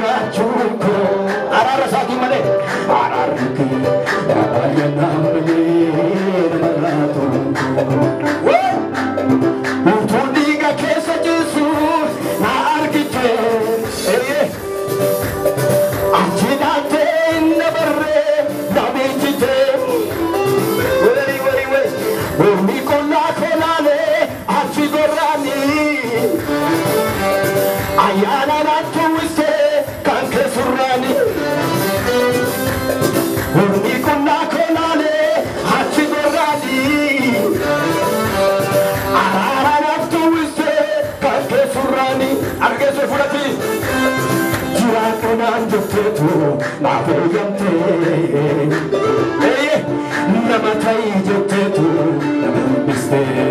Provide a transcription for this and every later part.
Jiraachuun koo araara isaatiin malee araarri kee baay'inaan malee namarraa toluun koo. Utuu dhiiga keessa ciisu na argite achi dhaattee na barree na beeksite. Wari wari wari mormi qullaa kolaalee achi gorraanii ayyaana naatti uwwisee kan keessurraanii. Mormi qullaa kolaalee achi gorraanii araara naatti uwwisee kan keessurraanii. Argeessoo fudhati. Jiraadhu naan jetteetu naaf eegamtee. Nama ta'i jetteetu na dubbistee.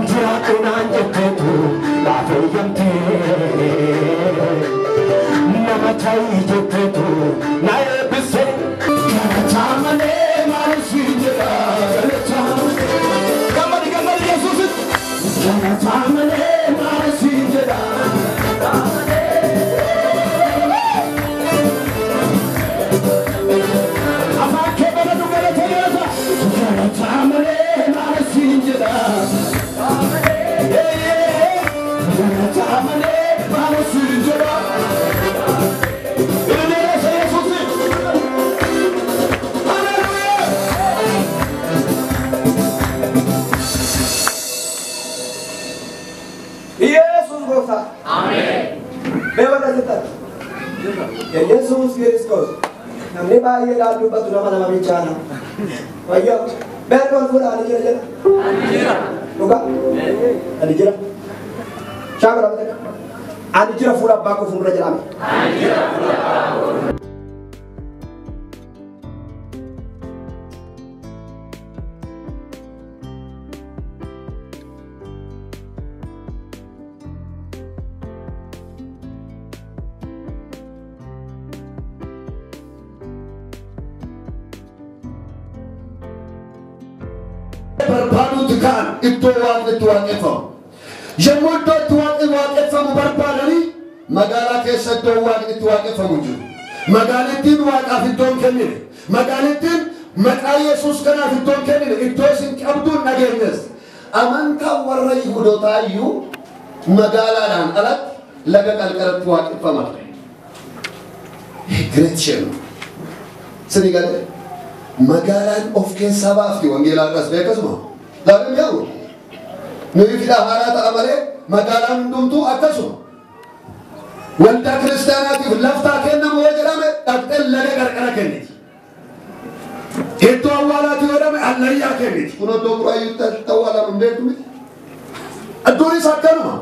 Jiraadhu naan jetteetu naaf eegamtee. Nama ta'i jetteetu na eebbistee. Galataa malee maal siin jedha galataa. Gammadi gammadi Yesuusitti. Galataa malee maal siin jedha. Afaan kee banadhu galata galata. Galataa malee maal siin jedha. Galataa malee maal siin jedha. Ilmireessa Yesuusi. Haleluuyaa. Yesus gooftaa. Mee warra jettan. Yesus Kiristoos. Namni baay'eedhaan dubbatu nama nama bichaana. Wayyoo. Mee harka ol fuudhaa ani jira jedha. Dhugaa. Ani jira. Shaakala mata. Ani jira fuula abbaa koo fuuldura jedhame. Barbaaduutti ka'an iddoo waaqni itti waaqeffamu. Yommuu iddoo itti waaqni waaqeffamu barbaadanii magaalaa keessa iddoo waaqni itti waaqeffamu jiru. Magaalittiin waaqaaf iddoo hin kennine. Magaalittiin maqaa Yesuus kanaaf iddoo hin kennine. Iddoo isin qabduun dhageenyes. Amantaan warra Yihuudootaa iyyuu magaalaadhaan alatti laga qarqaratti waaqeffama ture. Great shame. Sini galee. Magaalaan of keessaa baafti wangeelaadhaas beekasuma. Laabiin yaa'u. Nuyi fidhaa haaraa ta'a malee magaalaan hundumtuu akkasuma. Waldaa kiristaanaatiif laftaa kennamu yoo jedhame dhaqxee laga qarqara kenniti. Iddoo awwaalaati yoo jedhame allayyaa kenniti. Kun iddoo buraayyuutti awwaalamu hin beektu miti. Iddoon akkanuma.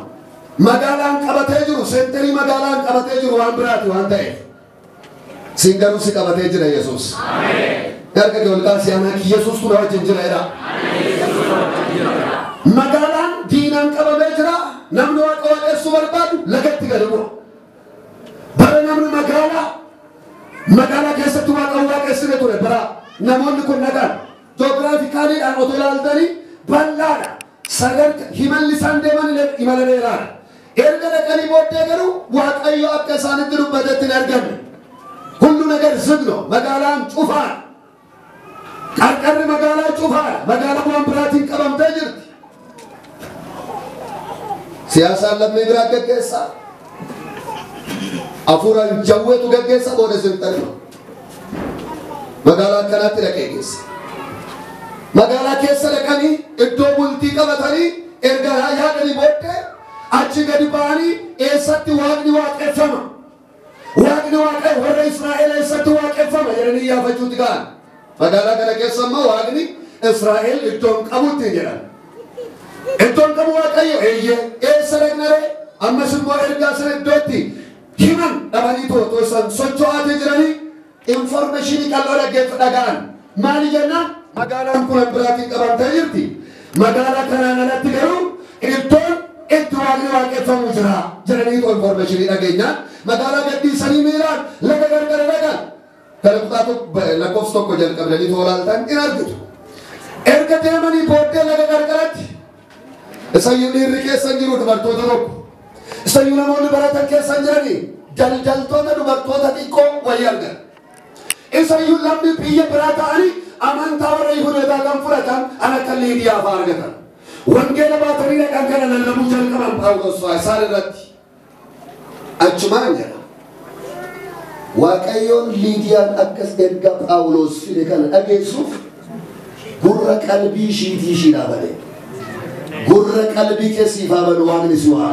Magaalaan qabatee jiru seenterii magaalaan qabatee jiru waan biraati waan ta'eef. Siin garuu si qabatee jira Yesuus. Harka kee ol kaasii ana Yesuus kun wajjin jira jedha. Magaalaan diinaan qabamee jira. Namni waaqa waaqessuu barbaadu lagatti gadi bu'a. Bara namni magaalaa keessatti waaqa waaqessine ture bara namoonni kun nagaan joogiraafikaaliidhaan otoo ilaaltanii bal'aadha. Sadarka himalli isaan deeman imala dheeraadha. Erga dhaqanii booddee garuu Waaqayyo akka isaanitti dubbatetti hin arganne. ሁሉ ነገር ዝግ ነው። magaalaan cufaadha. Qarqarri magaalaa cufaadha. Magaalaa waan biraatiin qabamtee jirti. Siyaasaan lammii biraa gaggeessaa. Hafuuraan jawweetu gaggeessa booda isin xarima. Magaalaa akkanaatti dhaqee geessa. Magaalaa keessa dhaqanii iddoo bultii qabatanii erga yaadanii booddee achi gadi ba'anii eessatti waaqni waaqeffama. Waaqni waaqa warra Israa'el eessatti waaqeffama jedhanii iyyaafachuutti ka'an. Magaalaa kana keessa immoo waaqni Israa'el iddoo hin qabutti jedhan. Iddoon qabu Waaqayyo eeyyee eessa dhaqnaree ammas immoo ergaa sana iddootti himan dhabanii otoo isaan socho'aatee jiranii informeeshinii qal'oo dhaggeeffa dhaga'an. Maali jennaan magaalaan kun biraatiin qabamtee jirti. Magaalaa kanaan alatti garuu iddoon itti waaqni waaqeffamu jira jedhanii informeeshinii dhageenyaan magaalaa gadhiisanii miilaan laga gargara dhaqan. Kana kutaa lakkoofsa tokko jalqabdanii toolaaltan in argitu. Erga deemanii booddee laga gargaratti isayyuu dhiirri keessa hin jiru dubartoota tokko. Isayyuu namoonni baratan keessa hin jiranii daldaltoota dubartoota xiqqoo wayii argan. Isayyuu lammii biyya biraa ta'anii amantaa warra Yihuudootaa kan fudhatan an akka Liidiyaa fa'aa argatan. Wangeela baatanii dhaqan kana lallabuu jalqaban Phaawulos fa'aa isaan irratti. Achumaan jedha. Waaqayyoon Liidiyaan akkas erga Phaawulos fide kana dhageessuuf gurra qalbii ishiitii ishii dhaabale. Gurra qalbii keessii faabanu waaqni si waa.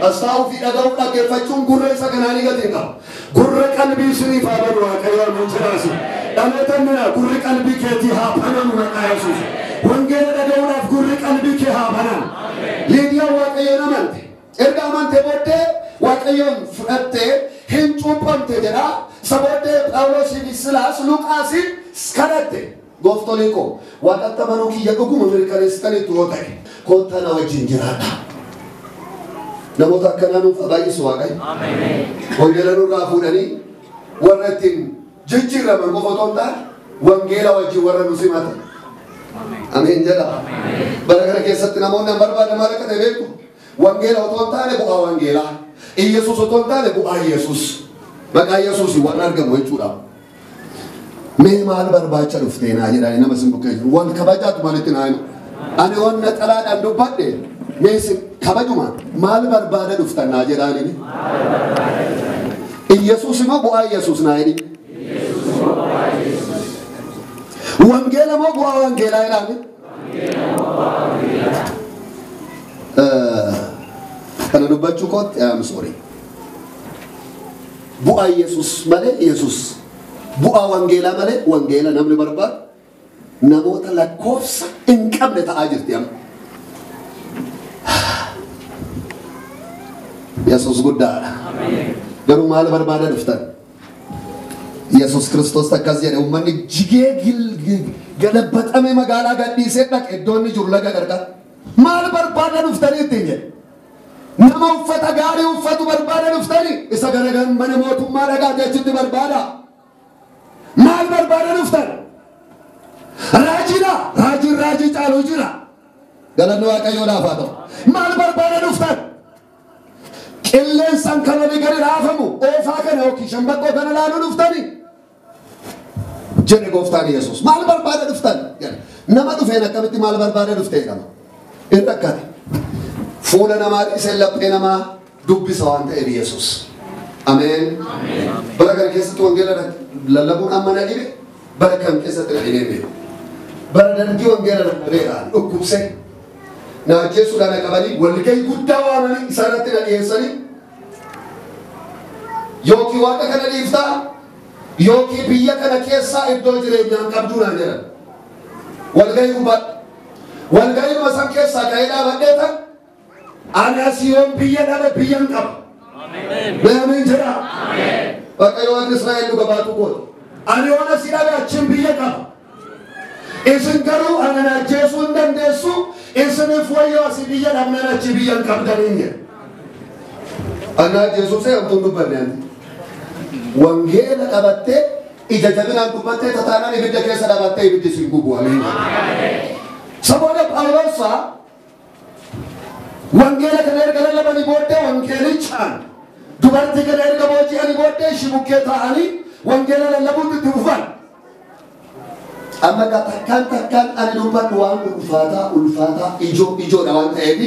Astaa'uu fi dhaga'uu dhaggeeffachuun gurra isa kanaanii gatiin qaba. Gurra qalbii isinii faabanu Waaqayyoon nu jiraasi. Dhaloota mina gurri qalbii keetii haa banamu maqaa Yesuus. Wangeela dhaga'uudhaaf gurri qalbii kee haa banamu. Liidiyaan Waaqayyoon amante. Erga amante booddee Waaqayyoon fudhattee hin cuuphamte jedha. Isa booddee Phaawulosii fi Silaas Luqaasiin kadhatte. Gooftolii koo waaqatti amanuu kiyya dhuguma mirkaneessitanitti yoo ta'e kottaa na wajjin jiraadha. Namoota akkanaa nuuf haa baay'isu Waaqayyo. Wangeela nurraa fuudhanii warra ittiin jijjiiraman qofa otoo hin taane wangeela wajjin warra nu simatan. Ameen jedha. Bara kana keessatti namoonni an barbaadan maal akka ta'e beektu? Wangeela otoo hin taane bu'aa wangeelaa. Iyyasuus otoo hin taane bu'aa Iyyasuus. Maqaa Iyyasuus waan argamu jechuudha. Mee maal barbaacha dhuftee naa jedhanii nama sin bukkee jiru. Wal kabajaatu maalitti naa himu. Ani waan naxalaadhaan dubbadhe mee sin kabajuma maal barbaada dhuftan naa jedhaanii. Iyyasuus immoo bu'aa Iyyasuus naa jedhi. Wangeela moo bu'aa wangeelaa jedhaani? Kana dubbachuu kootti I am sorry. Bu'aa Iyyasuus malee Iyyasuus. Bu'aa wangeelaa malee wangeela namni barbaadu namoota lakkoofsa hin qabne ta'aa jirti amma. Yesuus guddaadha. Garuu maal barbaada dhuftan? Yesuus Kiristoos akkas jedhe uummanni jigee galabaxame magaalaa gadhiisee dhaqe iddoo inni jiru laga qarqara. Maal barbaada dhuftanii ittiin jedhe? Nama uffata gaarii uffatu barbaada dhuftanii isa gara mana mootummaa dhaqaa achitti barbaada. Maal barbaada dhuftan? Raajiidha. Raajiin raajii caalu jira. Galanni Waaqayyoodhaaf haa ta'u. Maal barbaada dhuftan? Qilleensaan kan olii gadi raafamu oofaa kana yookiin shambaqqoo kana laaluu dhuftani jedhe gooftaan Yesuus. Maal barbaada dhuftan? Nama dhufeen akkamitti maal barbaada dhufte jedhama. Hin rakkate. Fuula namaa dhiisee laphee namaa dubbisa waan ta'eef Yesuus. Ameen. Bara kana keessatti wangeela lallabuun amma na dhibe bara kam keessatti na dhibee beeku. Bara dargii wangeela lallabeedhaan dhukkubsee na ajjeesuudhaan na qabanii walgahii guddaa waamanii isarratti na dhiyeessanii yookiin waaqa kana dhiiftaa yookiin biyya kana keessaa iddoo jireenyaan qabduu naan jedhan. Walgahii gubbaadha. Walgahii dhuma san keessaa ka'ee dhaabadhee tan ani asii yoon biyya dhabe biyya hin qabu. Ameen jedha. Waaqayyo waaqni Israa'el dhuga baatu kooti. Ani yoon asii dhabe achiin biyya qaba. Isin garuu ana na ajjeesuu hin dandeessu. Isiniif wayyoo asii biyya dhabnaan achi biyya hin qabdaniin jedhe. Ana ajjeesuu see hamtuun dubbanne anti. Wangeela qabattee ija jabinaan dubbattee tataanaan ibidda keessa dhabattee ibiddi sin gubu. Ameen. Saboota Phaawulos wangeela kana erga lallabanii booddee wangeelichaan dubartii kana erga booji'anii booddee ishii bukkee taa'anii wangeela lallabuutti itti fufan. Amma takkaan takkaan ani dubbadhu waan ulfaataa ulfaataa ijoo ijoodha waan ta'eef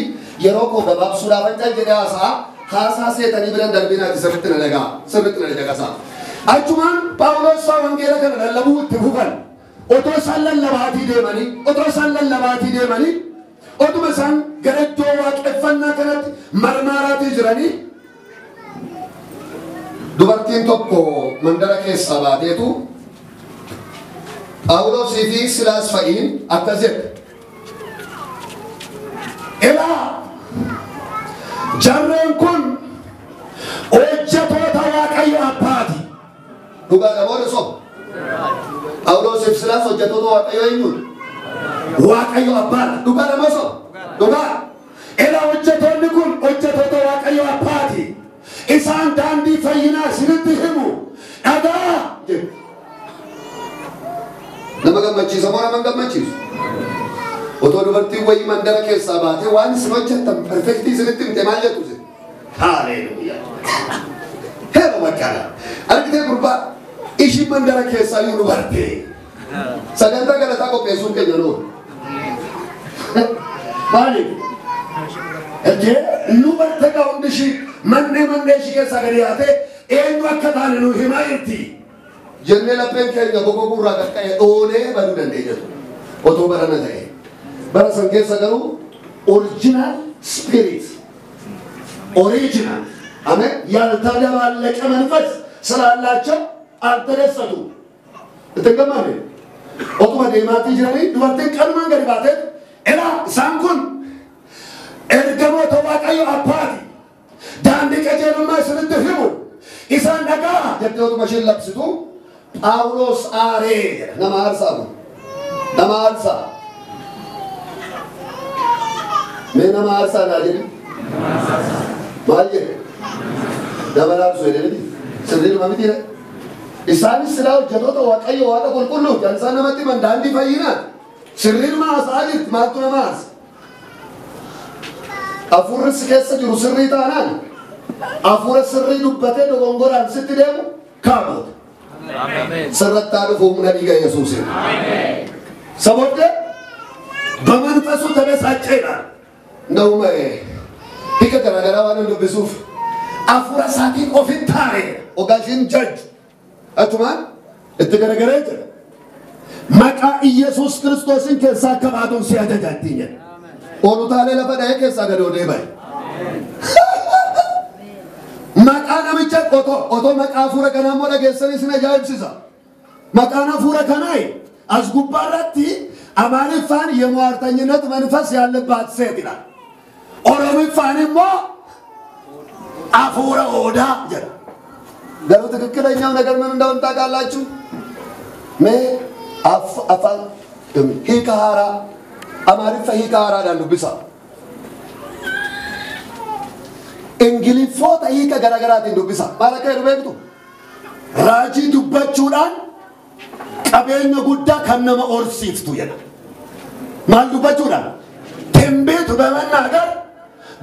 yeroo koo gabaabsuudhaaf an jedhee haasa'a haasaa seetanii biran darbinaati sirriitti na dhagaa sirriitti na dhagasaa. Achumaan Phaawulos wangeela kana lallabuu itti fufan. Otoo isaan lallabaatii deemanii otoo isaan lallabaatii deemanii otuma isaan gara iddoo waaqeffannaa kanatti marmaaraatii jiranii dubartiin tokko mandara keessaa baateetu Phaawulosii fi Silaas fa'iin akkas jedhe. Ilaa jarreen kun hojjetoota Waaqayyo Abbaati. Dhugaadha moo soba? Phaawulosii fi Silaas hojjetoota Waaqayyo eenyuudha? Waaqayyo Abbaadha. Dhugaadha moo soba? Dhugaadha. Ilaa hojjetoonni kun hojjetoota Waaqayyo Abbaati. Isaan daandii fayyinaa isinitti himu. Dhagaa jedhe. Nama gammachiisa moo nama hin gammachiisu? Otoo dubartiin wayii mandara keessaa baatee waan isin hojjettan perfektii isinitti himte maal jettu isin? Haleluuyaa. Heera makkaana. Argitee gurbaa ishii mandara keessaa yoo nu barte. Sagantaa galataa qopheessuun keenya noonu. Maaliif? Ejjee nu barte gaa hundi ishii mannee ishii keessaa gadi yaatee eenyu akka taane nu himaa jirti. Jennee lapheen keenya gogoguu irraa qaqqa'ee dhoonee baduu dandeenya ture. Otoo barana ta'e. Bara san keessa garuu original spirit original አሜን ያልተደባለቀ መንፈስ ስላላቸው አልተደሰቱም። እትገማለ ኦቱማ deemaatii jiranii dubartiin qalumaan gadi baatee ilaa isaan kun ergamoota Waaqayyo abbaati daandii qajeelummaa isinitti himu isaan dhagaa jettee otuma isheen labsitu Phaawulos aaree jedha. Nama aarsaa kun nama aarsaa mee nama aarsaa naa jedhi maal jedhe nama aarsu jedhe miti sirriidhuma miti jedhe isaanis silaa hojjetoota Waaqayyo Waaqa qulqulluu kan isaan namatti himan daandii fayyinaati sirriidhuma haasa'aa jirti maaltu nama aarsa hafuurri si keessa jiru sirrii taanaan hafuura sirrii dubbatee dogongoraan sitti deemu kaaboota sirrattaa dhufu humna dhiiga Yesuusiin ሰቦደ በመንፈሱ ተበሳጨ ይላል። እንደውም hiika garaagaraa waan hin dubbisuuf hafuura isaatiin of hin taane ogaashiin jajju achumaan itti garagaree jira. Maqaa Iyesuus Kiristoosiin keessaa akka baatuun si ajaja ittiin jedhe. Ol utaalee lafa dha'ee keessaa gadi odee ba'e. Maqaa namicha otoo maqaa hafuura kanaa immoo dhageessanii sin ajaa'ibsiisa. Maqaan hafuura kanaa as gubbaarratti አማሪፋን የሟርተኝነት መንፈስ ያለባት ሴት ይላል። ኦሮሚፋን immoo አፉረ ኦዳ ይላል። ገሩ ትክክለኛው ነገር ምን እንደሆነ ታውቃላችሁ? ሜ አፍ አፋን ሂካራ አማሪፋ ሂካራ ዳን ዱብሳ እንግሊፎታ ሂካ ገረገራቲን ዱብሳ ማለከ ሩቤክቱ ራጂ ዱበቹዳን qabeenya guddaa kan nama horsiiftu jedha. Maal dubbachuudhaan? ትንቢት በመናገር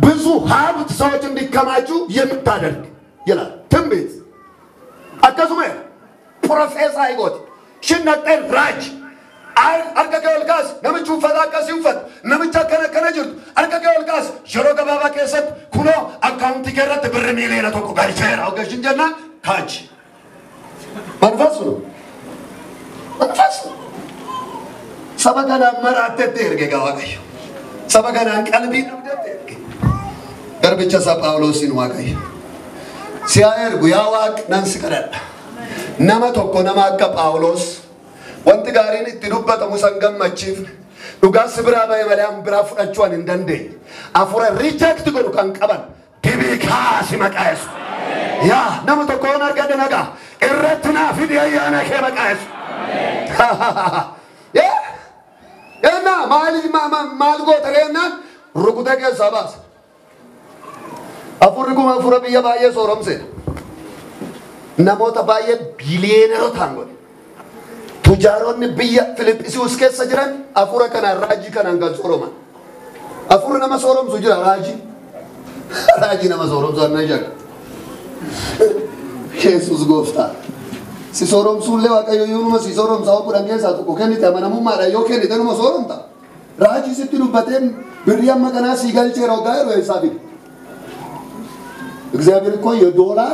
ብዙ ሀብት ሰዎች እንዲከማቹ የምታደርግ ይላል። ትንቢት akkasuma ፕሮፌሳይ gooti shinnaqxeen raaj harka kee ol kaasi namichi uffata akkasii uffatu namichi akkana akkana jirtu harka kee ol kaasi yeroo gabaabaa keessatti kunoo akkaawuntii kee irratti birri 1 million galcheera hoggashin jennaan kaachi. መንፈሱ ነው መንፈስ saba kanaan maraattetti erge gaa Waaqayyo. Saba kanaan qalbii dhabdetti erge. Garbicha isaa Phaawulosiin Waaqayyo. Si haa ergu yaa Waaq nan si kadhadha. Nama tokko nama akka Phaawulos wanti gaariin itti dubbatamu san gammachiifne dhugaa si biraa ba'e malee an biraa fudhachuu an hin dandeenye. Hafuura reject godhu kan qaban dibii kaasi maqaa Yesuus. Yaa nama tokko yoon argadhe nagaa irratti naa fidi ayyaana kee maqaa Yesuus. እና maal goota jennaan rukutee keessaa baasa. Hafuurri kun hafuura biyya baay'ee sooromseedha. Namoota baay'ee biliyeenerotaan godhe. Tujaaronni biyya Filiphisius keessa jiran hafuura kanaan raajii kanaan kan sooroman. Hafuurri nama sooromsu jira raajii. Raajii nama sooromsu annan shakka. Yesuus gooftaa. Si sooromsuullee Waaqayyo yoonuma si sooromsaa kudhan keessaa tokko kennite amanamummaadhaan yoo kennite numa sooromta. Raajii sitti dubbatee birrii amma kanaa sii galcheera hoggaa yeroo eessaa fide. እግዚአብሔር እኮ የዶላር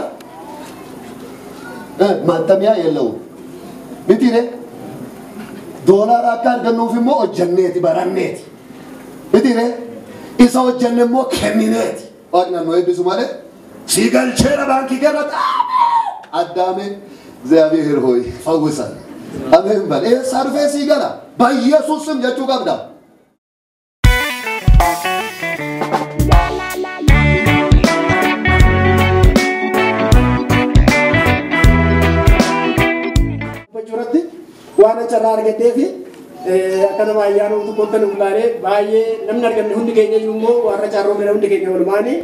ማተሚያ የለውም። miti ree doolaara akka argannuuf immoo hojjenneeti baranneeti. Miti ree isa hojjenne immoo kennineeti. Waaqni nu eebbisu malee sii galcheera baankii keerratti addaame እግዚአብሔር ሆይ ፈውሰን። አሜን በል። eessaa dhufee sii gala በኢየሱስ ስም jechuu qabda. Dubbachuu irratti waan carraa argattee fi akka nama ayyaana tokkotti nu ilaalee baay'ee namni arganne hundi keenya iyyuu immoo warra carroomne hundi keenya walumaanii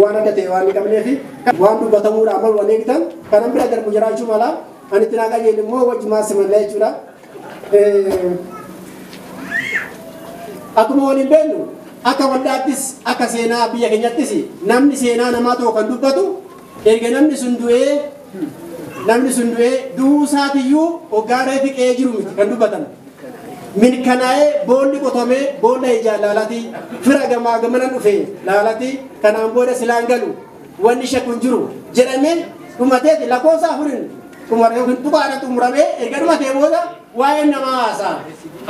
waan adda ta'e waan hin qabnee fi waan dubbatamuudha amma waan eegtan kanan bira darbu jiraachuu mala ani itti naa qajeelu immoo wajjumaa simannaa jechuudha. Akkuma waliin beeknu Akka waldaattis akka seenaa biyya keenyattis namni seenaa namaa tokko kan dubbatu erga namni sun du'ee du'uu isaatiyyuu hoggaaree fiqee jiru miti kan dubbatan. Mirkanaa'ee boolli qotamee boolla ijaan laalati fira gamaa gamana dhufe laalati kanaan booda silaan galu wanni shakku hin jiru jedhamee dhumateeti lakkoofsa afuriin xumurame yookiin tuqaadha xumuramee erga dhumatee booda waa'ee namaa haasa'a.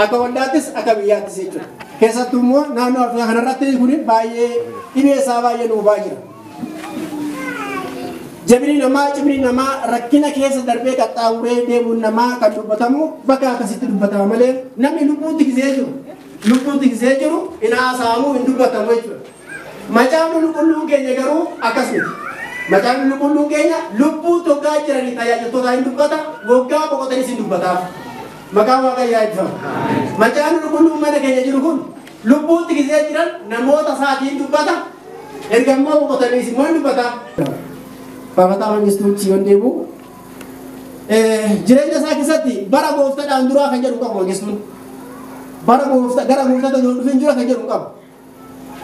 Akka waldaattis akka biyyaattis jechuudha. Keessattuu immoo naannoo Afrikaa kanarratti kun baay'ee dhibee isaa baay'ee nu hubaa jira. Jabinni namaa cimni namaa rakkina keessa darbee qaxxaamuree deemuun namaa kan dubbatamu bakka akkasitti dubbatama malee namni lubbuutti gisee jiru hin haasa'amu hin dubbatamu jechuudha. Macaafni qulqulluun keenya garuu akkas miti. Macaafni qulqulluun keenya lubbuu tokkaa jiranii tajaajiltoota hin dubbata waggaa boqotanis hin dubbataaf. Maqaan Waaqayyoo eebbifamu. Macaafni qulqulluun mana keenya jiru kun lubbuutti gisee jiran namoota isaatiin dubbata erga immoo boqotaniis immoo hin dubbata. Faarfataa Mangistuu yoon deemu jireenya isaa keessatti bara gooftaadhaan duraa kan jedhu qabu Mangistuun. Bara gooftaa gara gooftaatti osoo dhufin dura kan jedhu qabu.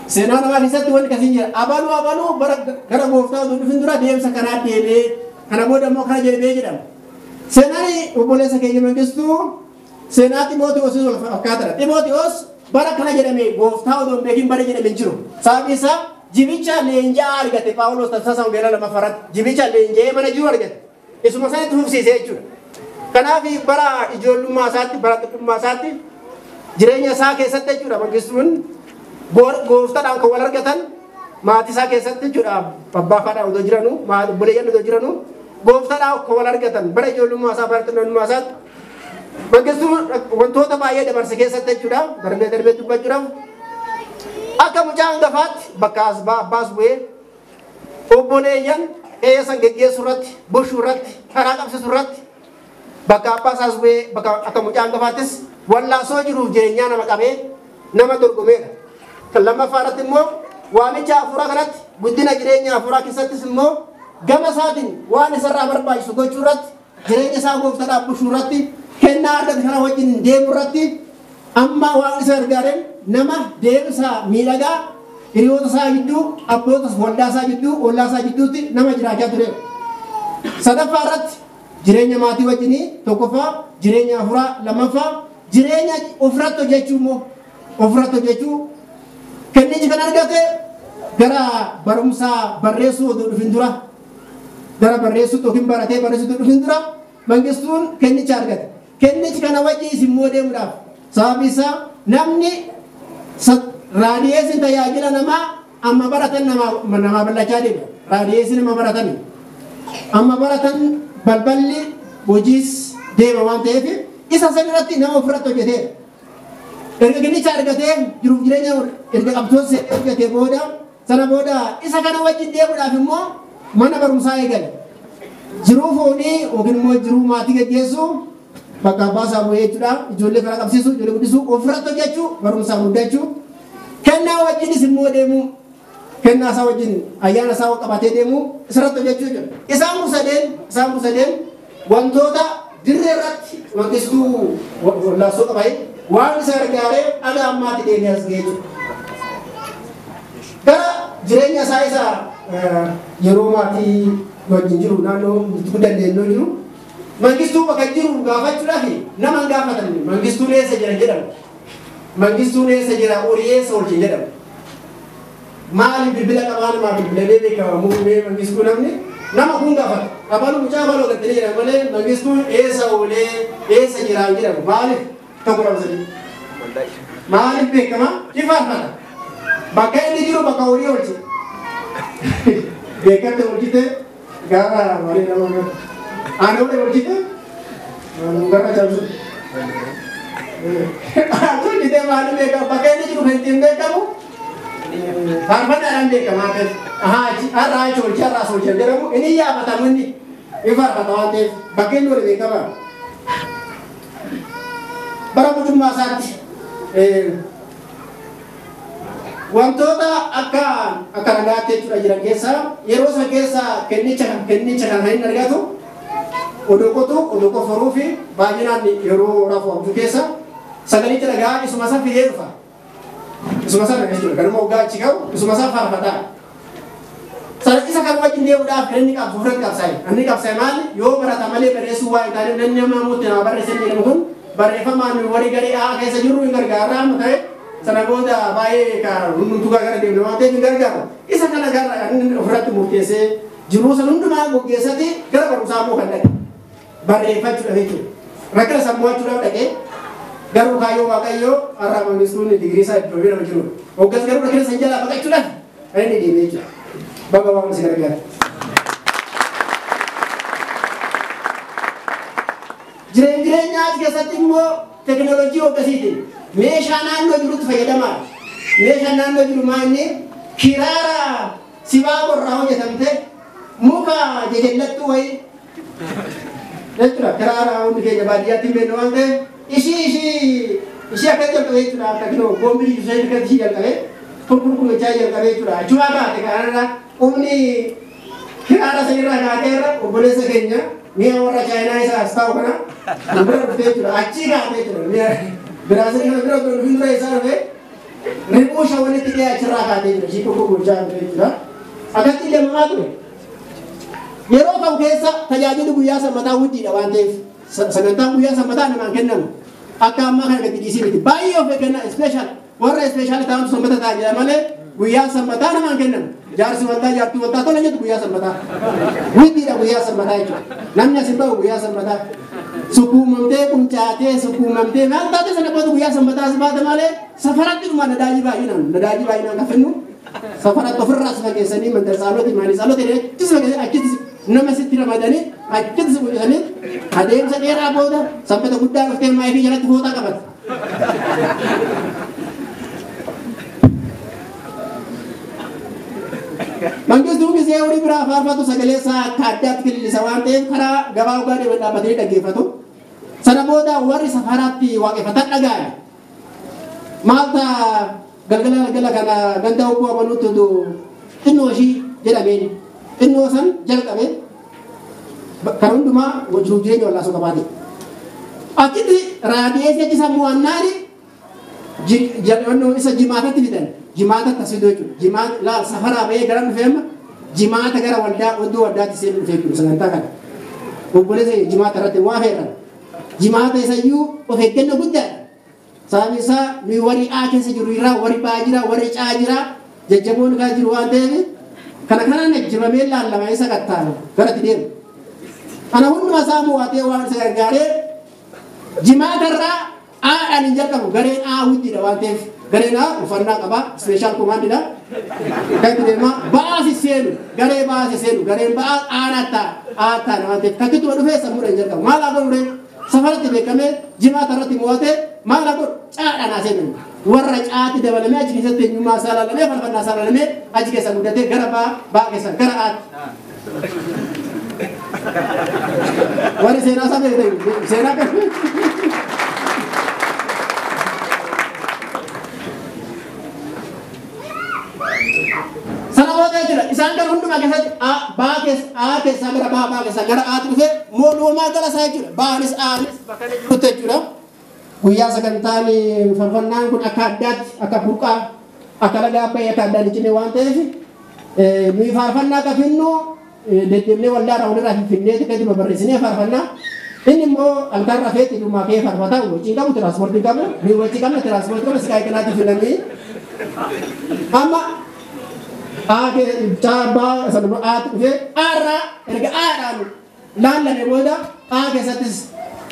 Seenaa namaa keessatti wanti akkasiin jira. Abaluu abaluu bara gara gooftaa osoo dhufin dura deemsa kanaa deemee kana booda immoo kana deemee jedhama. Seenaan obboleessa keenya Mangistuu seenaa Ximootiyoos wal fakkaatadha. Ximootiyoos bara kana jedhame gooftaa osoo hin beekin bara jedhame hin jiru. Sababni isaa jibicha leenjaa argate Phaawulos tamsaasa wangeelaa lammaffaarratti jibicha leenja'ee mana jiru argate. Isuma sanitti fufsiise jechuudha. Kanaaf bara ijoollummaa isaatti bara xiqqummaa isaatti jireenya isaa keessatti jechuudha Mangistuun gooftaadhaan kan wal argatan maatii isaa keessatti jechuudha abbaa fi haadha otoo jiranuu obboleeyyan otoo jiranuu gooftaadhaan kan wal argatan bara ijoollummaa isaa bara xinnummaa isaatti Mangistuun wantoota baay'ee dabarse keessatti jechuudha darbee darbee dubbachuudhaaf akka mucaa hangafaatti bakka abbaas bu'ee obboleeyyan qe'ee san geggeessuu irratti bushuu irratti karaa qabsiisuu irratti bakka abbaasaas bu'ee bakka akka mucaa hangafaattis wallaasoo jiruuf jireenyaa nama qabee nama dorgomeedha. Kan lammaffaa irratti immoo waamicha hafuuraa kanatti guddina jireenya hafuuraa keessattis immoo gama isaatiin waan isarraa barbaachisu gochuu irratti jireenya isaa gooftaadhaaf bushuu irratti kennaa argate kana wajjin deemuu irratti amma waan isa gargaareen nama deemsa miidhagaa hiriyoota isaa gidduu abboota waldaa isaa gidduu ollaa isaa gidduutti nama jiraachaa ture. Sadaffaa irratti jireenya maatii wajjinii tokkoffaa jireenya hafuuraa lammaffaa jireenya ofirratti hojjechuu immoo ofirratti hojjechuu kennichi kan argate gara barumsaa barreessuu oduu dhufin dura gara barreessuu yookiin baratee barreessuu oduu dhufin dura Mangistuun kennicha argate. Kennichi kana wajjinis immoo deemuudhaaf sababni isaa namni raadiyeesiin tajaajila namaa amma baratan namaa bal'achaa deema. Raadiyeesiin amma baratan amma baratan balballi hojiis deema waan ta'eef isa san irratti nama ofirratti hojjeteera. Erga kennicha argatee jiruuf jireenya erga qabsoon seenee hojjetee booda sana booda isa kana wajjin deemuudhaaf immoo mana barumsaa eegale. Jiruu foonii yookiin immoo jiruu maatii geggeessuu bakka abbaa isaa bu'ee jechuudha. Ijoollee karaa qabsiisuu, ijoollee guddisuu, ofirratti hojjechuu, barumsaa guddachuu. Kennaa wajjinis immoo deemuu, kennaa isaa wajjin ayyaana isaa qabatee deemuu isarratti hojjechuu jechuudha. Isaan kun sadeen wantoota dirree irratti Mangistuu wallaansoo qabee waan isa gargaaree dhagaa ammaatti deemee as ga'ee jechuudha. Gara jireenya isaa isa yeroo maatii wajjin jiru naannoo guddannee jiru Mangistuu bakka jiru gaafachuudhaaf nama hin gaafatamne Mangistuun eessa jira jedhamu. Mangistuun eessa jira horii eessa oolche jedhamu. Maali bilbila qabaa namaa bilbilamee beekama muummee Mangistuu namni nama kun gaafata. Abaluu mucaa abaluu galtee jedhama malee Mangistuun eessa oolee eessa jira jedhamu maaliif tokko lama sadii. Maaliif beekama ifaafata. Bakka inni jiru bakka horii oolche. Beekamte oolchite gaafa malee nama gaafata. Ana udah begitu, nggak kacau. Aku tidak malu mereka, pakai ini juga penting mereka kamu. Harman ada mereka makan. Ah, ada cuci, ada cuci. Jadi kamu ini ya apa tamu ini? Ifar kata wanti, pakai ini mereka apa? Barang cuma saat, wantoota akka akka nagaatti jechuudha jiran keessaa yeroo sana keessa kennicha kan hin argatu oduu qotuu oduu qoforuu fi baay'inaan yeroo rafu abjuu keessa sagalicha dhagaa isuma san fidee dhufa. Isuma sana jechuudha. Ganama hoggaa achi ga'u isuma sana faarfataa. Sana isa kan wajjin deemuudhaaf kan inni qabsu ofirratti qabsaa'e. Inni qabsaa'e maali? Yoo barata malee barreessuu waa hin taane namni nama mootti nama barreessan jedhamu kun barreeffamaan warri garee A keessa jiru hin gargaara amma ta'e sana booda baay'ee kan hundumtuu gara deemne waan ta'eef hin gargaaru. Isa kana gara inni ofirratti murteessee jiruu sana hundumaa gaggeessatti gara barumsaa immoo kan dhaqe. Barreeffachuudhaaf jechuudha. Rakkina sammu'achuudhaaf dhaqee garuu kaayyoo Waaqayyoo har'a Mangistuun digirii isaa iddoo nama jirudha. Hoggas garuu rakkina san jalaa baqachuudhaaf kan inni deemee jechuudha. Baga Waaqni si gargaara. Jireenya achi keessatti immoo teekinooloojii hoggasiitiin meeshaa naannoo jirutti fayyadamaa. Meeshaa naannoo jiru maal kiraara sibaa qorraa hojjetamte muka jejellattuu wayii jechuudha. Kiraara hundi keenya baadiyyaatti hin beeknu waan ta'eef ishii akka jalqabe jechuudha. Akka kinoo boombii ishee akka ishii jalqabe kurkurkurchaa jalqabe jechuudha. Achumaa kaate kanarra humni kiraara sanirraa kaateerra obboleessa keenya mi'a warra Chaayinaa isa as taa'u kana bira dhuftee jechuudha. Achii kaatee jechuudha. Mi'a Biraazil kana bira otoo dhufin dura isaa dhufee ribuu shawwanitti dhiyee achirraa kaatee jechuudha. Ishii kurkurkurchaa dhufee jechuudha. Akkatti deemamaa ture. Yeroo kam keessa tajaajilli guyyaa sanbataa guddiidha waan ta'eef sagantaan guyyaa sanbataa namaan kennamu. Akka ammaa kana gadi dhiisii miti. Baay'ee of eeggannaa ispeeshaal warra ispeeshaal ta'antu sanbata ta'a jedha malee guyyaa sanbataa namaan kennamu. Jaarsi waldaa jaartii waldaa tola jettu guyyaa sanbataa. Guddiidha guyyaa sanbataa jechuudha. Namni as hin ba'u guyyaa sanbataa. Sukkuumamtee quncaatee sukkuumamtee maal taate sana booda guyyaa sanbataa as baate malee safaratti dhuma nadaajii baay'inaan kan fennu safaratti ofirraa si fageessanii mandarsaalooti maanisaalooti achi si fageessanii achitti nama sitti ramadanii achitti si mul'isanii adeemsa dheeraa booda sanbata guddaa dhuftee maayikii jalatti fooxaa qabate. Mangistuun gisee horii biraa faarfatu sagalee isaa akka addaatti kilillisa waan ta'eef karaa gabaa dhugaa deeman dhaabbatanii dhaggeeffatu. Sana booda warri safaraatti waaqeffatan dhaga'an. Maalta galgala galgala kana ganda obbo Amanuutti xinnoo ishii jedhameen xinnoo san jalqabe kan hundumaa jiruuf jireenya wallaasoo qabaate. Achitti raadiyeessi achi sammuu annaani isa jimaatatti fidan. Jimaata as fiduu jechuudha. Jimaata laal safaraa ba'ee gara dhufee amma jimaata gara waldaa oddoo waldaatti seenuu dhufee jechuudha sagantaa kana. Obboleessa jimaata irratti waa feeran. Jimaata isayyuu of eeggannoo guddaadha. Sababni isaa nuyi warri A keessa jiru irraa warri B jira warri C jira jajjaboon kan jiru waan ta'eef kana kanaan jibamee laallama isa qattaana gara itti deemu. Kana hundumaa isaa mo'atee waan isa gargaaree jimaata irraa Aadhaan hin jalqabu gareen A guddiidha waan ta'eef gareen A uffannaa qaba ispeeshaal komaandidha. Kan itti deemaa baasi seenu garee baasi seenu gareen ba'aa aanaa ta'a waan ta'eef takkittuma dhufee sammuudha hin jalqabu maal haa godhu safaratti beekamee jimaata irratti mo'atee maal haa godhu caadhaan haa seenu warra caatti dabalamee achi keessatti eenyummaa isaa laalamee falfannaa isaa laalamee achi keessa guddatee gara baa keessa gara aatti. Warri seenaa isaa beektan seenaa kan. Sana booda jechuudha isaan kan hundumaa keessatti A keessaa gara baa keessaa gara Aatti dhufee mootummaa gara isaa jechuudha baanis Aanis bakka inni jirutti jechuudha. Guyyaa sagantaan farfannaan kun akka addaatti akka burqaa akka lagaa bahee akka addaan hin cinne waan ta'eef nuyi faarfannaa akka finnu deddeemnee waldaa irraa walirraa finfinnee akka itti barreessinee faarfannaa. Inni immoo halkan rafeetti dhumaa kee faarfataa wajjin qabu tiraanspoortii qabu nuyi wajjin qabna tiraanspoortii qabna siqaa eegalaatti filannee amma A sanuma Aatti dhufee Aarraa erga Aadhaan laallame booda A keessattis